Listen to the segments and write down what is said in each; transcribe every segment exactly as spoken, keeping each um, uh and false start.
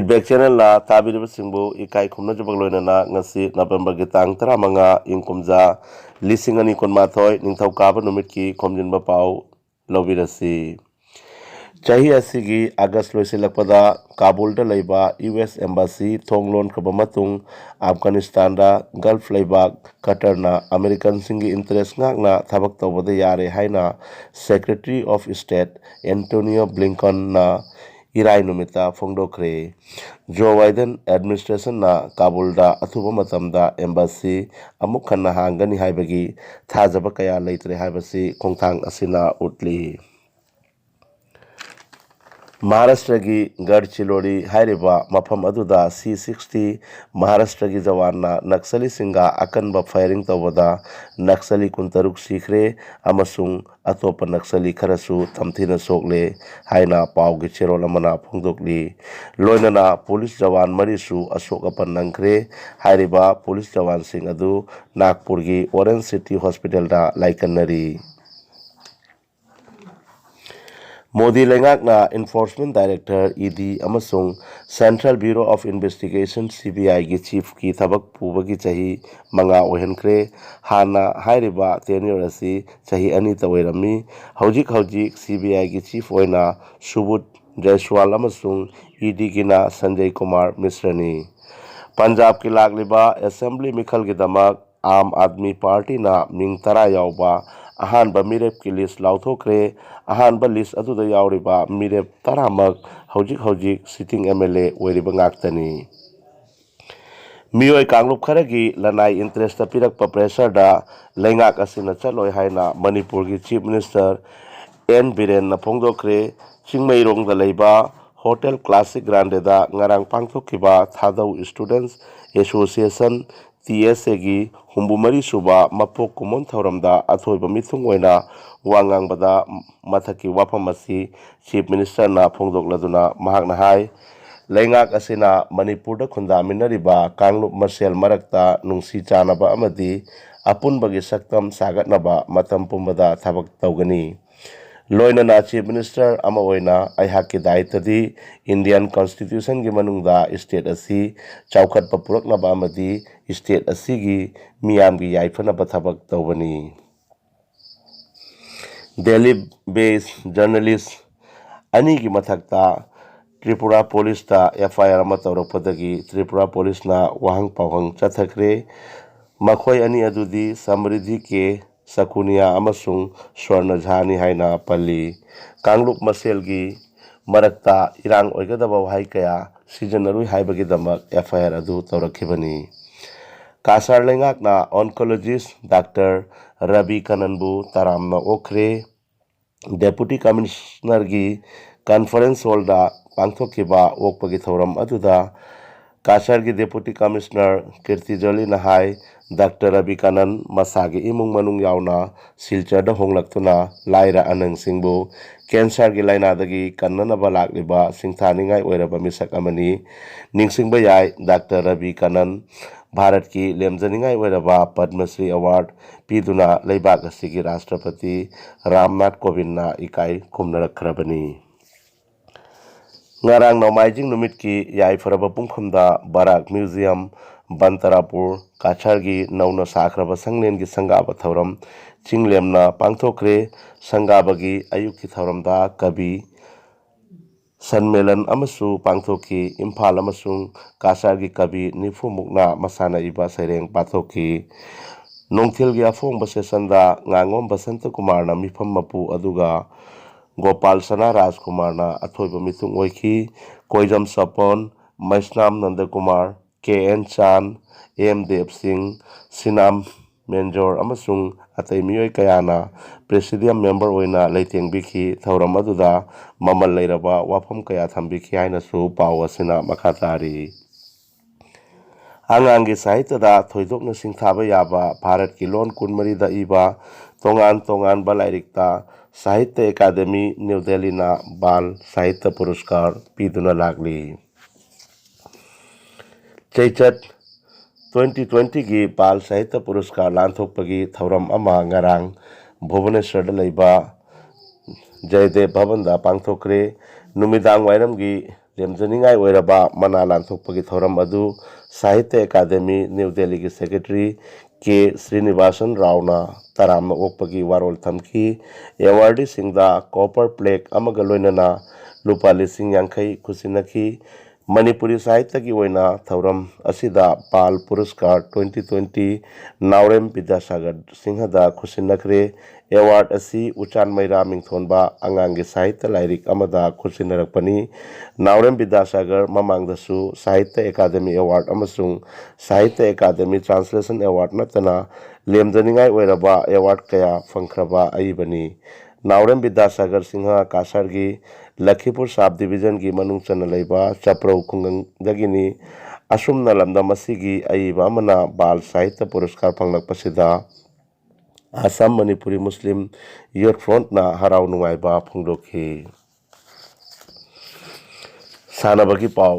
Feedback Channelꯅ ꯇꯥꯕꯤꯔꯤꯕꯁꯤꯡꯕꯨ ꯏꯀꯥꯏ ꯈꯨꯝꯅꯖꯕꯒ ꯂꯣꯏꯅꯅ ꯉꯁꯤ Novemberꯒꯤ ꯇꯥꯡ ꯇꯔꯥꯃꯉꯥ, ꯏꯪ ꯀꯨꯝꯖꯥ ꯂꯤꯁꯤꯡ ꯑꯅꯤ ꯀꯨꯟꯃꯥꯊꯣꯏ, ꯅꯤꯡꯊꯧꯀꯥꯕ ꯅꯨꯃꯤꯠꯀꯤ ꯈꯣꯝꯖꯤꯟꯕ ꯄꯥꯎ ꯂꯧꯕꯤꯔꯁꯤ꯫ ꯆꯍꯤ ꯑꯁꯤꯒꯤ August ꯂꯣꯏꯁꯤꯜꯂꯛꯄꯗ ꯀꯥꯕꯨꯜꯗ ꯂꯩꯕ U S Embassy ꯊꯣꯡ ꯂꯣꯟꯈ꯭ꯔꯕ ꯃꯇꯨꯡ, ꯑꯐꯒꯥꯅꯤꯁꯇꯥꯟꯗ Gulf ꯂꯩꯕꯥꯛ ꯀꯇꯔꯅ Americanꯁꯤꯡꯒꯤ interest ꯉꯥꯛꯅ ꯊꯕꯛ ꯇꯧꯕꯗ ꯌꯥꯔꯦ ꯍꯥꯏꯅ Secretary of State Antonio Blinkenꯅ ꯏꯔꯥꯏ ꯅꯨꯃꯤꯠꯇ ꯐꯣꯡꯗꯣꯛꯈ꯭ꯔꯦ꯫ Joe Biden administrationꯅ ꯀꯥꯕꯨꯜꯗ ꯑꯊꯨꯕ ꯃꯇꯝꯗ embassy ꯑꯃꯨꯛ ꯍꯟꯅ ꯍꯥꯡꯒꯅꯤ ꯍꯥꯏꯕꯒꯤ ꯊꯥꯖꯕ ꯀꯌꯥ ꯂꯩꯇ꯭ꯔꯦ ꯍꯥꯏꯕꯁꯤ ꯈꯣꯡꯊꯥꯡ ꯑꯁꯤꯅ ꯎꯠꯂꯤ꯫ ꯃꯍꯥꯔꯥꯁꯇ꯭ꯔꯒꯤ ꯒꯔꯆꯤꯂꯣꯔꯤ ꯍꯥꯏꯔꯤꯕ ꯃꯐꯝ ꯑꯗꯨꯗ C sixty ꯃꯍꯥꯔꯥꯁꯇ꯭ꯔꯒꯤ ꯖꯋꯥꯟꯅ ꯅꯛꯁꯂꯤꯁꯤꯡꯒ ꯑꯀꯟꯕ firing ꯇꯧꯕꯗ ꯅꯛꯁꯂꯤ ꯀꯨꯟꯇꯔꯨꯛ ꯁꯤꯈ꯭ꯔꯦ ꯑꯃꯁꯨꯡ ꯑꯇꯣꯞꯄ ꯅꯛꯁꯂꯤ ꯈꯔꯁꯨ ꯇꯝꯊꯤꯅ ꯁꯣꯛꯂꯦ ꯍꯥꯏꯅ ꯄꯥꯎꯒꯤ ꯆꯦꯔꯣꯜ ꯑꯃꯅ ꯐꯣꯡꯗꯣꯛꯂꯤ꯫ ꯂꯣꯏꯅꯅ ꯄꯨꯂꯤꯁ ꯖꯋꯥꯟ ꯃꯔꯤꯁꯨ ꯑꯁꯣꯛ ꯑꯄꯟ ꯅꯪꯈ꯭ꯔꯦ꯫ ꯍꯥꯏꯔꯤꯕ ꯄꯨꯂꯤꯁ ꯖꯋꯥꯟꯁꯤꯡ ꯑꯗꯨ ꯅꯥꯒꯄꯨꯔꯒꯤ Orange City Hospitalꯗ ꯂꯥꯏꯀꯠꯅꯔꯤ꯫ ꯃꯣꯗꯤ ꯂꯩꯉꯥꯛꯅ Enforcement Director, E D, ꯑꯃꯁꯨꯡ Central Bureau of Investigation, C B Iꯒꯤ chiefꯀꯤ ꯊꯕꯛ ꯄꯨꯕꯒꯤ ꯆꯍꯤ ꯃꯉꯥ ꯑꯣꯏꯍꯟꯈ꯭ꯔꯦ꯫ ꯍꯥꯟꯅ ꯍꯥꯏꯔꯤꯕ tenure ꯑꯁꯤ ꯆꯍꯤ ꯑꯅꯤꯇ ꯑꯣꯏꯔꯝꯃꯤ꯫ ꯍꯧꯖꯤꯛ ꯍꯧꯖꯤꯛ C B Iꯒꯤ chief ꯑꯣꯏꯅ ꯁꯨꯕꯨꯗ ꯖꯩꯁ꯭ꯋꯥꯜ ꯑꯃꯁꯨꯡ EDꯒꯤꯅ ꯁꯟꯖꯌ ꯀꯨꯃꯥꯔ ꯃꯤꯁ꯭ꯔꯅꯤ꯫ ꯄꯟꯖꯥꯕꯀꯤ ꯂꯥꯛꯂꯤꯕ assembly ꯃꯤꯈꯜꯒꯤꯗꯃꯛ ꯑꯥꯝ ꯑꯥꯗꯃꯤ ꯄꯥꯔꯇꯤꯅ ꯃꯤꯡ ꯇꯔꯥ ꯌꯥꯎꯕ ꯑꯍꯥꯟꯕ ꯃꯤꯔꯦꯞꯀꯤ list ꯂꯥꯎꯊꯣꯛꯈ꯭ꯔꯦ꯫ ꯑꯍꯥꯟꯕ list ꯑꯗꯨꯗ ꯌꯥꯎꯔꯤꯕ ꯃꯤꯔꯦꯞ ꯇꯔꯥꯃꯛ ꯍꯧꯖꯤꯛ ꯍꯧꯖꯤꯛ sitting MLA ꯑꯣꯏꯔꯤꯕ ꯉꯥꯛꯇꯅꯤ꯫ ꯃꯤꯑꯣꯏ ꯀꯥꯡꯂꯨꯞ ꯈꯔꯒꯤ ꯂꯅꯥꯏ interestꯇ ꯄꯤꯔꯛꯄ pressureꯗ ꯂꯩꯉꯥꯛ ꯑꯁꯤꯅ ꯆꯠꯂꯣꯏ ꯍꯥꯏꯅ ꯃꯅꯤꯄꯨꯔꯒꯤ Chief Minister N ꯕꯤꯔꯦꯟꯅ ꯐꯣꯡꯗꯣꯛꯈ꯭ꯔꯦ꯫ ꯆꯤꯡꯃꯩꯔꯣꯡꯗ ꯂꯩꯕ Hotel Classic Grandeꯗ ꯉꯔꯥꯡ ꯄꯥꯡꯊꯣꯛꯈꯤꯕ ꯊꯥꯗꯧ Students Association, TSAꯒꯤ ꯍꯨꯝꯐꯨ ꯃꯔꯤ ꯁꯨꯕ ꯃꯄꯣꯛ ꯀꯨꯝꯑꯣꯟ ꯊꯧꯔꯝꯗ ꯑꯊꯣꯏꯕ ꯃꯤꯊꯨꯡ ꯑꯣꯏꯅ ꯋꯥ ꯉꯥꯡꯕꯗ ꯃꯊꯛꯀꯤ ꯋꯥꯐꯝ ꯑꯁꯤ Chief Ministerꯅ ꯐꯣꯡꯗꯣꯛꯂꯗꯨꯅ ꯃꯍꯥꯛꯅ ꯍꯥꯏ, ꯂꯩꯉꯥꯛ ꯑꯁꯤꯅ ꯃꯅꯤꯄꯨꯔꯗ ꯈꯨꯟꯗꯥꯃꯤꯟꯅꯔꯤꯕ ꯀꯥꯡꯂꯨꯞ ꯃꯁꯦꯜ ꯃꯔꯛꯇ ꯅꯨꯡꯁꯤ ꯆꯥꯟꯅꯕ ꯑꯃꯗꯤ ꯑꯄꯨꯟꯕꯒꯤ ꯁꯛꯇꯝ ꯁꯥꯒꯠꯅꯕ ꯃꯇꯝ ꯄꯨꯝꯕꯗ ꯊꯕꯛ ꯇꯧꯒꯅꯤ꯫ ꯂꯣꯏꯅꯅ Chief Minister ꯑꯃ ꯑꯣꯏꯅ ꯑꯩꯍꯥꯛꯀꯤ ꯗꯥꯌꯤꯠꯇꯗꯤ Indian Constitutionꯒꯤ ꯃꯅꯨꯡꯗ state ꯑꯁꯤ ꯆꯥꯎꯈꯠꯄ ꯄꯨꯔꯛꯅꯕ ꯑꯃꯗꯤ state ꯑꯁꯤꯒꯤ ꯃꯤꯌꯥꯝꯒꯤ ꯌꯥꯏꯐꯅꯕ ꯊꯕꯛ ꯇꯧꯕꯅꯤ꯫ Delhi based journalist ꯑꯅꯤꯒꯤ ꯃꯊꯛꯇ ꯇ꯭ꯔꯤꯄꯨꯔꯥ ꯄꯨꯂꯤꯁꯇ F I R ꯑꯃ ꯇꯧꯔꯛꯄꯗꯒꯤ ꯇ꯭ꯔꯤꯄꯨꯔꯥ ꯄꯨꯂꯤꯁꯅ ꯋꯥꯍꯪ ꯄꯥꯎꯍꯪ ꯆꯠꯊꯈ꯭ꯔꯦ꯫ ꯃꯈꯣꯏ ꯑꯅꯤ ꯑꯗꯨꯗꯤ ꯁꯃ꯭ꯔꯤꯙꯤ ꯀꯦ ꯁꯀꯨꯅꯤꯌꯥ ꯑꯃꯁꯨꯡ ꯁ꯭ꯋꯔꯅ ꯖꯥꯅꯤ ꯍꯥꯏꯅ ꯄꯜꯂꯤ꯫ ꯀꯥꯡꯂꯨꯞ ꯃꯁꯦꯜꯒꯤ ꯃꯔꯛꯇ ꯏꯔꯥꯡ ꯑꯣꯏꯒꯗꯕ ꯋꯥꯍꯩ ꯀꯌꯥ ꯁꯤꯖꯤꯟꯅꯔꯨꯏ ꯍꯥꯏꯕꯒꯤꯗꯃꯛ F I R ꯑꯗꯨ ꯇꯧꯔꯛꯈꯤꯕꯅꯤ꯫ ꯀꯥꯁꯥꯔ ꯂꯩꯉꯥꯛꯅ oncologist Doctor ꯔꯕꯤ ꯀꯅꯟꯕꯨ ꯇꯔꯥꯝꯅ ꯑꯣꯛꯈ꯭ꯔꯦ꯫ Deputy Commissionerꯒꯤ conference hallꯗ ꯄꯥꯡꯊꯣꯛꯈꯤꯕ ꯑꯣꯛꯄꯒꯤ ꯊꯧꯔꯝ ꯑꯗꯨꯗ ꯀꯥꯁꯥꯔꯒꯤ Deputy Commissioner ꯀꯤꯔꯇꯤ ꯖꯣꯂꯤꯅ ꯍꯥꯏ, ꯗꯥꯛꯇꯔ ꯔꯕꯤ ꯀꯥꯅꯟ ꯃꯁꯥꯒꯤ ꯏꯃꯨꯡ ꯃꯅꯨꯡ ꯌꯥꯎꯅ ꯁꯤꯜꯆꯔꯗ ꯍꯣꯡꯂꯛꯇꯨꯅ ꯂꯥꯏꯔ ꯑꯅꯪꯁꯤꯡꯕꯨ cancerꯒꯤ ꯂꯥꯏꯅꯥꯗꯒꯤ ꯀꯟꯅꯅꯕ ꯂꯥꯛꯂꯤꯕ ꯁꯤꯡꯊꯥꯅꯤꯡꯉꯥꯏ ꯑꯣꯏꯔꯕ ꯃꯤꯁꯛ ꯑꯃꯅꯤ꯫ ꯅꯤꯡꯁꯤꯡꯕ ꯌꯥꯏ, ꯗꯥꯛꯇꯔ ꯔꯕꯤ ꯀꯥꯅꯟ ꯚꯥꯔꯠꯀꯤ ꯂꯦꯝꯖꯅꯤꯡꯉꯥꯏ ꯑꯣꯏꯔꯕ ꯄꯗꯃ ꯁ꯭ꯔꯤ award ꯄꯤꯗꯨꯅ ꯂꯩꯕꯥꯛ ꯑꯁꯤꯒꯤ ꯔꯥꯁꯇ꯭ꯔꯄꯇꯤ ꯔꯥꯝꯅꯥꯊ ꯀꯣꯕꯤꯟꯗꯅ ꯏꯀꯥꯏ ꯈꯨꯝꯅꯔꯛꯈ꯭ꯔꯕꯅꯤ꯫ ꯉꯔꯥꯡ ꯅꯣꯡꯃꯥꯏꯖꯤꯡ ꯅꯨꯃꯤꯠꯀꯤ ꯌꯥꯏꯐꯔꯕ ꯄꯨꯡꯐꯝꯗ ꯕꯔꯥꯛ ꯃ꯭ꯌꯨꯖꯤꯌꯝ, ꯕꯟꯇꯔꯥꯄꯨꯔ, ꯀꯥꯁꯥꯔꯒꯤ ꯅꯧꯅ ꯁꯥꯈ꯭ꯔꯕ ꯁꯪꯂꯦꯟꯒꯤ ꯁꯪꯒꯥꯕ ꯊꯧꯔꯝ ꯆꯤꯡꯂꯦꯝꯅ ꯄꯥꯡꯊꯣꯛꯈ꯭ꯔꯦ꯫ ꯁꯪꯒꯥꯕꯒꯤ ꯑꯌꯨꯛꯀꯤ ꯊꯧꯔꯝꯗ ꯀꯕꯤ ꯁꯟꯃꯦꯂꯟ ꯑꯃꯁꯨ ꯄꯥꯡꯊꯣꯛꯈꯤ꯫ ꯏꯝꯐꯥꯜ ꯑꯃꯁꯨꯡ ꯀꯥꯁꯥꯔꯒꯤ ꯀꯕꯤ ꯅꯤꯐꯨ ꯃꯨꯛꯅ ꯃꯁꯥꯟꯅ ꯏꯕ ꯁꯩꯔꯦꯡ ꯄꯥꯊꯣꯛꯈꯤ꯫ ꯅꯨꯡꯊꯤꯜꯒꯤ ꯑꯐꯣꯡꯕ ꯁꯦꯁꯟꯗ ꯉꯥꯉꯣꯝ ꯕꯁꯟꯇ ꯀꯨꯃꯥꯔꯅ ꯃꯤꯐꯝ ꯃꯄꯨ ꯑꯗꯨꯒ ꯒꯣꯄꯥꯜ ꯁꯅꯥ ꯔꯥꯖꯀꯨꯃꯥꯔꯅ ꯑꯊꯣꯏꯕ ꯃꯤꯊꯨꯡ ꯑꯣꯏꯈꯤ꯫ ꯀꯣꯏꯖꯝ ꯁꯣꯄꯣꯟ, ꯃꯩꯁꯅꯥꯝ ꯅꯟꯗꯀꯨꯃꯥꯔ, ꯀꯦ ꯑꯦꯟ ꯆꯥꯟ, ꯑꯦꯝ ꯗꯦꯕ ꯁꯤꯡ, ꯁꯤꯅꯥꯝ ꯃꯦꯟꯖꯣꯔ ꯑꯃꯁꯨꯡ ꯑꯇꯩ ꯃꯤꯑꯣꯏ ꯀꯌꯥꯅ presidium member ꯑꯣꯏꯅ ꯂꯩꯇꯦꯡꯕꯤꯈꯤ꯫ ꯊꯧꯔꯝ ꯑꯗꯨꯗ ꯃꯃꯜ ꯂꯩꯔꯕ ꯋꯥꯐꯝ ꯀꯌꯥ ꯊꯝꯕꯤꯈꯤ ꯍꯥꯏꯅꯁꯨ ꯄꯥꯎ ꯑꯁꯤꯅ ꯃꯈꯥ ꯇꯥꯔꯤ꯫ ꯑꯉꯥꯡꯒꯤ ꯁꯥꯍꯤꯇ꯭ꯌꯗ ꯊꯣꯏꯗꯣꯛꯅ ꯁꯤꯡꯊꯥꯕ ꯌꯥꯕ ꯚꯥꯔꯠꯀꯤ ꯂꯣꯟ ꯀꯨꯟꯃꯔꯤꯗ ꯏꯕ ꯇꯣꯉꯥꯟ ꯇꯣꯉꯥꯟꯕ ꯂꯥꯏꯔꯤꯛꯇ ꯁꯥꯍꯤꯇ꯭ꯌ ꯑꯦꯀꯥꯗꯦꯃꯤ ꯅ꯭ꯌꯨ ꯗꯦꯜꯂꯤꯅ ꯕꯥꯜ ꯁꯥꯍꯤꯇ꯭ꯌ ꯄꯨꯔꯁꯀꯥꯔ ꯄꯤꯗꯨꯅ ꯂꯥꯛꯂꯤ꯫ ꯆꯩꯆꯠ twenty twentyꯒꯤ ꯕꯥꯜ ꯁꯥꯍꯤꯇ꯭ꯌ ꯄꯨꯔꯁꯀꯥꯔ ꯂꯥꯟꯊꯣꯛꯄꯒꯤ ꯊꯧꯔꯝ ꯑꯃ ꯉꯔꯥꯡ ꯚꯨꯕꯅꯦꯁ꯭ꯋꯔꯗ ꯂꯩꯕ ꯖꯌꯗꯦꯕ ꯚꯕꯟꯗ ꯄꯥꯡꯊꯣꯛꯈ꯭ꯔꯦ꯫ ꯅꯨꯃꯤꯗꯥꯡ ꯋꯥꯏꯔꯝꯒꯤ ꯂꯦꯝꯖꯅꯤꯡꯉꯥꯏ ꯑꯣꯏꯔꯕ ꯃꯅꯥ ꯂꯥꯟꯊꯣꯛꯄꯒꯤ ꯊꯧꯔꯝ ꯑꯗꯨ ꯁꯥꯍꯤꯇ꯭ꯌ ꯑꯦꯀꯥꯗꯦꯃꯤ, ꯅ꯭ꯌꯨ ꯗꯦꯜꯂꯤꯒꯤ ꯁꯦꯀ꯭ꯔꯦꯇꯔꯤ ꯀꯦ ꯁ꯭ꯔꯤꯅꯤꯕꯥꯁꯟ ꯔꯥꯎꯅ ꯇꯔꯥꯝꯅ ꯑꯣꯛꯄꯒꯤ ꯋꯥꯔꯣꯜ ꯊꯝꯈꯤ꯫ ꯑꯦꯋꯥꯔꯗꯤꯁꯤꯡꯗ ꯀꯣꯄꯔ ꯄ꯭ꯂꯦꯛ ꯑꯃꯒ ꯂꯣꯏꯅꯅ ꯂꯨꯄꯥ ꯂꯤꯁꯤꯡ ꯌꯥꯡꯈꯩ ꯈꯨꯠꯁꯤꯟꯅꯈꯤ꯫ ꯃꯅꯤꯄꯨꯔꯤ ꯁꯥꯍꯤꯇ꯭ꯌꯒꯤ ꯑꯣꯏꯅ ꯊꯧꯔꯝ ꯑꯁꯤꯗ ꯕꯥꯜ ꯄꯨꯔꯁꯀꯥꯔ twenty twenty ꯅꯥꯎꯔꯦꯝ ꯕꯤꯗ꯭ꯌꯥꯁꯥꯒꯔ ꯁꯤꯡꯍꯗ ꯈꯨꯠꯁꯤꯟꯅꯈ꯭ꯔꯦ꯫ ꯑꯦꯋꯥꯔꯗ ꯑꯁꯤ ꯎꯆꯥꯟ ꯃꯩꯔꯥ ꯃꯤꯡꯊꯣꯟꯕ ꯑꯉꯥꯡꯒꯤ ꯁꯥꯍꯤꯇ꯭ꯌ ꯂꯥꯏꯔꯤꯛ ꯑꯃꯗ ꯈꯨꯠꯁꯤꯟꯅꯔꯛꯄꯅꯤ꯫ ꯅꯥꯎꯔꯦꯝ ꯕꯤꯗ꯭ꯌꯥꯁꯥꯒꯔ ꯃꯃꯥꯡꯗꯁꯨ ꯁꯥꯍꯤꯇ꯭ꯌ ꯑꯦꯀꯥꯗꯦꯃꯤ ꯑꯦꯋꯥꯔꯗ ꯑꯃꯁꯨꯡ ꯁꯥꯍꯤꯇ꯭ꯌ ꯑꯦꯀꯥꯗꯦꯃꯤ ꯇ꯭ꯔꯥꯟꯁꯂꯦꯁꯟ ꯑꯦꯋꯥꯔꯗ ꯅꯠꯇꯅ ꯂꯦꯝꯖꯅꯤꯡꯉꯥꯏ ꯑꯣꯏꯔꯕ ꯑꯦꯋꯥꯔꯗ ꯀꯌꯥ ꯐꯪꯈ꯭ꯔꯕ ꯑꯏꯕꯅꯤ꯫ ꯅꯥꯎꯔꯦꯝ ꯕꯤꯗ꯭ꯌꯥꯁꯥꯒꯔ ꯁꯤꯡꯍ ꯀꯥꯁꯥꯔꯒꯤ ꯂꯈꯤꯄꯨꯔ ꯁꯕ ꯗꯤꯕꯤꯖꯟꯒꯤ ꯃꯅꯨꯡ ꯆꯟꯅ ꯂꯩꯕ ꯆꯄ꯭ꯔꯧ ꯈꯨꯡꯒꯪꯗꯒꯤꯅꯤ꯫ ꯑꯁꯨꯝꯅ ꯂꯝꯗꯝ ꯑꯁꯤꯒꯤ ꯑꯏꯕ ꯑꯃꯅ ꯕꯥꯜ ꯁꯥꯍꯤꯇ꯭ꯌ ꯄꯨꯔꯁꯀꯥꯔ ꯐꯪꯂꯛꯄꯁꯤꯗ ꯑꯁꯥꯝ ꯃꯅꯤꯄꯨꯔꯤ ꯃꯨꯁꯂꯤꯝ ꯌꯨꯠ ꯐ꯭ꯔꯣꯟꯠꯅ ꯍꯔꯥꯎ ꯅꯨꯡꯉꯥꯏꯕ ꯐꯣꯡꯗꯣꯛꯈꯤ꯫ ꯁꯥꯟꯅꯕꯒꯤ ꯄꯥꯎ꯫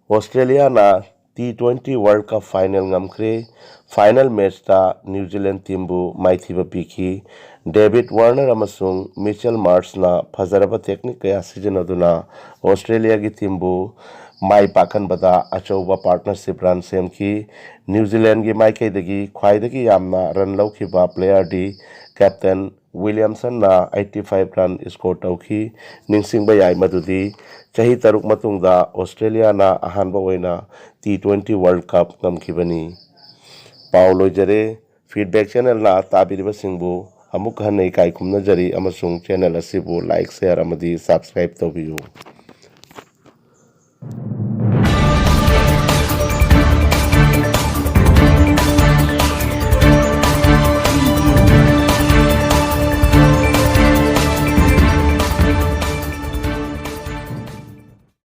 ꯑꯣꯁꯇ꯭ꯔꯦꯂꯤꯌꯥꯅ T twenty World Cup final ꯉꯝꯈ꯭ꯔꯦ꯫ ꯐꯥꯏꯅꯦꯜ ꯃꯦꯆꯇ ꯅ꯭ꯌꯨ ꯖꯤꯂꯦꯟ ꯇꯤꯝꯕꯨ ꯃꯥꯏꯊꯤꯕ ꯄꯤꯈꯤ꯫ ꯗꯦꯕꯤꯗ ꯋꯥꯔꯅꯔ ꯑꯃꯁꯨꯡ ꯃꯤꯆꯦꯜ ꯃꯥꯔꯁꯅ ꯐꯖꯔꯕ ꯇꯦꯛꯅꯤꯛ ꯀꯌꯥ ꯁꯤꯖꯤꯟꯅꯗꯨꯅ ꯑꯣꯁꯇ꯭ꯔꯦꯂꯤꯌꯥꯒꯤ ꯇꯤꯝꯕꯨ ꯃꯥꯏ ꯄꯥꯛꯍꯟꯕꯗ ꯑꯆꯧꯕ ꯄꯥꯔꯠꯅꯔꯁꯤꯞ ꯔꯟ ꯁꯦꯝꯈꯤ꯫ ꯅ꯭ꯌꯨ ꯖꯤꯂꯦꯟꯒꯤ ꯃꯥꯏꯀꯩꯗꯒꯤ ꯈ꯭ꯋꯥꯏꯗꯒꯤ ꯌꯥꯝꯅ ꯔꯟ ꯂꯧꯈꯤꯕ ꯄ꯭ꯂꯦꯌꯔꯗꯤ captain ꯋꯤꯂꯤꯌꯝꯁꯟꯅ eighty five run score ꯇꯧꯈꯤ꯫ ꯅꯤꯡꯁꯤꯡꯕ ꯌꯥꯏ ꯃꯗꯨꯗꯤ ꯆꯍꯤ ꯇꯔꯨꯛ ꯃꯇꯨꯡꯗ ꯑꯣꯁꯇ꯭ꯔꯦꯂꯤꯌꯥꯅ ꯑꯍꯥꯟꯕ ꯑꯣꯏꯅ T twenty World Cup ꯉꯝꯈꯤꯕꯅꯤ꯫ ꯄꯥꯎ ꯂꯣꯏꯖꯔꯦ꯫ ꯐꯤꯗꯕꯦꯛ ꯆꯦꯅꯦꯜꯅ ꯇꯥꯕꯤꯔꯤꯕꯁꯤꯡꯕꯨ ꯑꯃꯨꯛ ꯍꯟꯅ ꯏꯀꯥꯏ ꯈꯨꯝꯅꯖꯔꯤ ꯑꯃꯁꯨꯡ ꯆꯦꯅꯦꯜ ꯑꯁꯤꯕꯨ ꯂꯥꯏꯛ, ꯁꯦꯌꯔ ꯑꯃꯗꯤ ꯁꯕꯁꯀ꯭ꯔꯥꯏꯕ ꯇꯧꯕꯤꯌꯨ꯫